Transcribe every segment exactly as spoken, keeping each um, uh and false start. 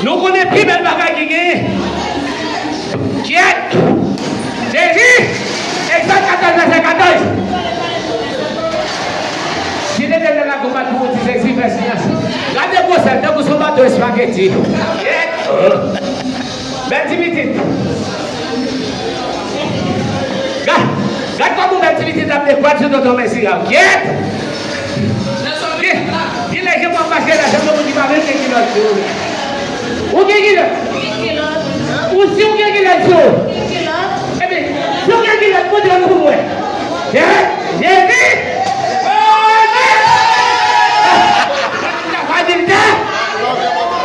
Nou konnen pi bèl bagay ki genyen. Kyèt! Jezi! Egzòd katòz, vèsè katòz. Si Letènèl la konbat pou ou, di Jezi fè siy. Gade gwosè l, tankou se yon bato espageti. Kyèt! Bèl ti pitit. Gad, gad kòman yon bèl ti pitit ap dekwat sou tonton Mèsi a. Kyèt! Gen, gen lè gen moun ap mache la, se moun ki pa menm gen kilòt sou yo. Ou gen kilòt? Ou si ou gen kilòt sou ou? Ebyen, si ou gen kilòt, montre nou pou mwen. Kyèt! Jezi! Amen! Fadilta!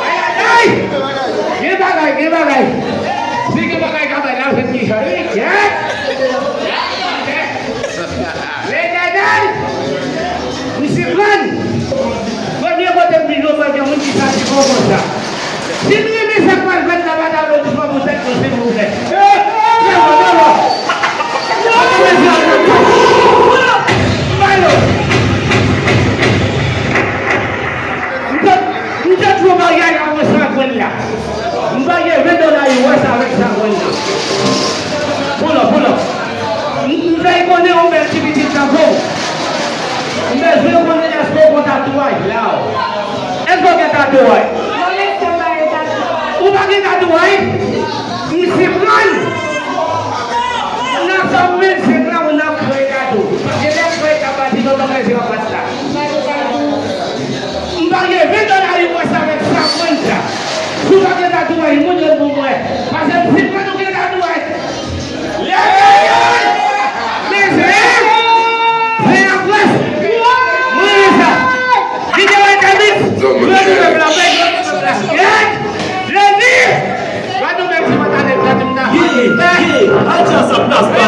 Ay, ay, ay! Gen bagay, gen bagay. Si gen bagay ka bay la, fè ki jan, wi. Kyèt! Letènèl! Misye pran! Premye kote m vin yo, mwen gen moun ki santi bon konsa. Si nou renmen sa k pral fèt la, pa ta aplodisman pou tèt nou, silvouplè. Bravo, bravo! Bravo, mesye, aplodisman. Ba yo. M te, m te di yon bagay avè sa grenn la. M pa gen ven dola U S avèk sa grenn la. Pull up, pull up. M, m fè konnen yon bèl ti pitit tankou w. M bezwen konnen èske w gon tatouaj la. Èske w gen tatouaj? Non, mesye, m pa gen tatouaj. Ou pa gen tatouaj? Misye pran! Nan san vennsenk la, moun ap kreye tatou. Paske lè l kreye tatou, a di tonton Mèsi an fas la. M pa gen ven dola U S avèk sa grenn sa. Si w pa gen tatouaj, montre l pou mwen. Paske m fin wè nou gen tatouaj. Letènèl! Mezanmi! Fè la près! Mwen sa! Videyo entèvis! Glori pèp la, glori pèp la! Jezi! Gad nou menm si mwen ta leve, gad nou ta. Ye, ye, al di a sa plas pa.